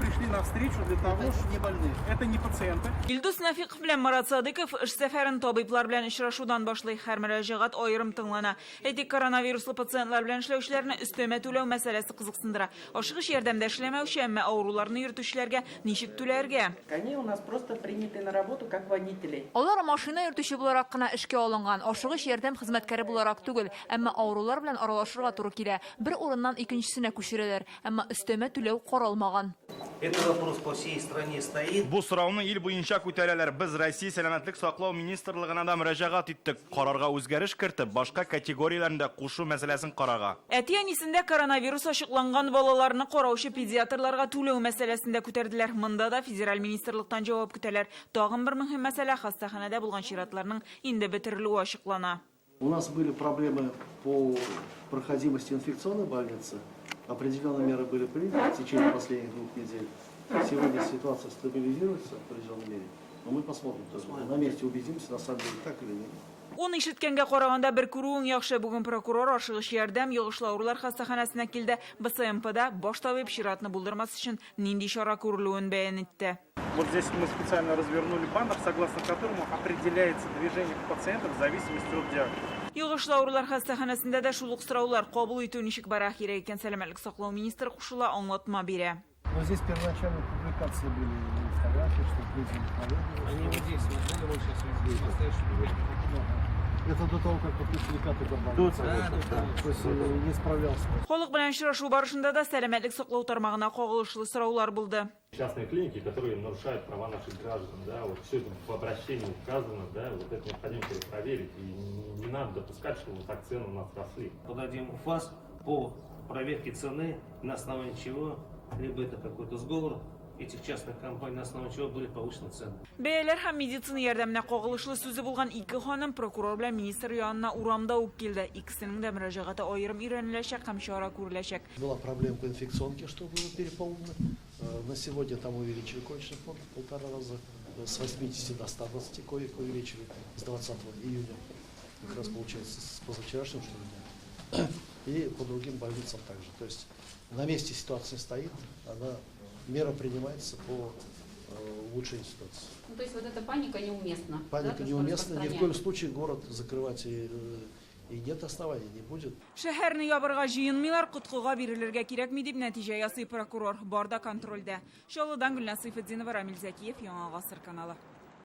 пришли на встречу для того, Это не больные. Это не пациенты. Илдус Нәфиков белән Марат Садыков эш сәфәрен табиблар белән очрашудан башлый. Һәр мөрәҗәгать аерым тыңлана. Әйтик, коронавируслы пациентлар белән эшләүчеләрне өстәмә түләү мәсьәләсе кызыксындыра. Ашыгыч ярдәмдә эшләмәүче, әмма авыруларны йөртүчеләргә ничек түләргә? Они у нас просто приняты на работу как водителей. Алар машина йөртүче буларак кына эшкә алынган, ашыгыч ярдәм хезмәткәре буларак түгел. Әмма авырулар белән аралашырга туры килә. Бер урыннан икенчесенә күчерәләр. Әмма өстәмә түләү каралмаган. Этот вопрос по всей стране стоит. Бу сорауны ил буенча күтәрәләр. Без Россия Сәламәтлек саклау министрлыгына да мөрәҗәгать иттек. Карарга үзгәреш кертеп, башка категорияләрне дә кушу мәсьәләсен карарга. Әти-әнисендә коронавирус ачыкланган балаларны караучы педиатрларга түләү мәсьәләсен дә күтәрделәр. Монда да федераль министрлыктан җавап көтәләр. Тагын бер мөһим мәсьәлә, хастаханәдә булган чиратларның инде бетерелүе ачыклана. У нас были проблемы по проходимости инфекционной больницы. Определенные меры были приняты в течение последних двух недель. Сегодня ситуация стабилизируется в определенной мере. Но мы посмотрим, то есть на месте убедимся, на самом деле так или нет. Ун ишеткәнгә караганда бер күрүең яхшы. Бүген прокурор ашыгыч ярдәм йогышлы авырулар хастаханәсенә килде. БСМПда баш табиб чиратны булдырмас өчен нинди чара күрелүен бәян итте. Вот здесь мы специально развернули баннер, согласно которому определяется движение пациентов в зависимости от диагноза. Йогышлы авырулар хастаханәсендә дә шул ук сораулар. Кабул итү ничек бара? Кирәк икән, сәламәтлек саклау министры кушыла, аңлатма бирә. Но здесь первоначально публикации были фотографии, что люди не поверили. Они вот здесь вот были, вот сейчас вот здесь, настоящий Это до того, как подключили карту до больницы. Да, да, То есть не справлялся. Халык белән очрашу барышында да сәламәтлек саклау тармагына кагылышлы сораулар булды. Частные клиники, которые нарушают права наших граждан, да, вот все это в обращении указано, да, вот это необходимо перепроверить, и не надо допускать, чтобы вот так цены у нас росли. Подадим в ФАС по проверке цены, на основании чего, либо это какой-то сговор этих частных компаний, на основании чего были повышены цены. Бәяләр һәм медицина ярдәменә кагылышлы сүзе булган ике ханым прокурор белән министр янына урамда ук килде. Икесенең дә мөрәҗәгате аерым өйрәнеләчәк һәм чара күреләчәк. Была проблема по инфекционке, что было переполнено. На сегодня там увеличили коечный фонд в полтора раза. С 80 до 120 коек увеличили с 20 июня. Как раз получается с позавчерашнего, что ли, дня. И по другим больницам также. То есть на месте ситуация стоит, она, мера принимается по улучшению ситуации. Ну, то есть вот эта паника неуместна. Паника да, то, что неуместна, ни в коем распространяют? случае город закрывать и нет оснований, не будет. Шәһәрне ябарга җыенмыйлар, коткыга бирелергә кирәкми дип нәтиҗә ясый прокурор. Бар да контрольдә. Чаллыдан Гөлназ Сыйфетдинова, Рамил Зәкиев, Яңа Гасыр каналы.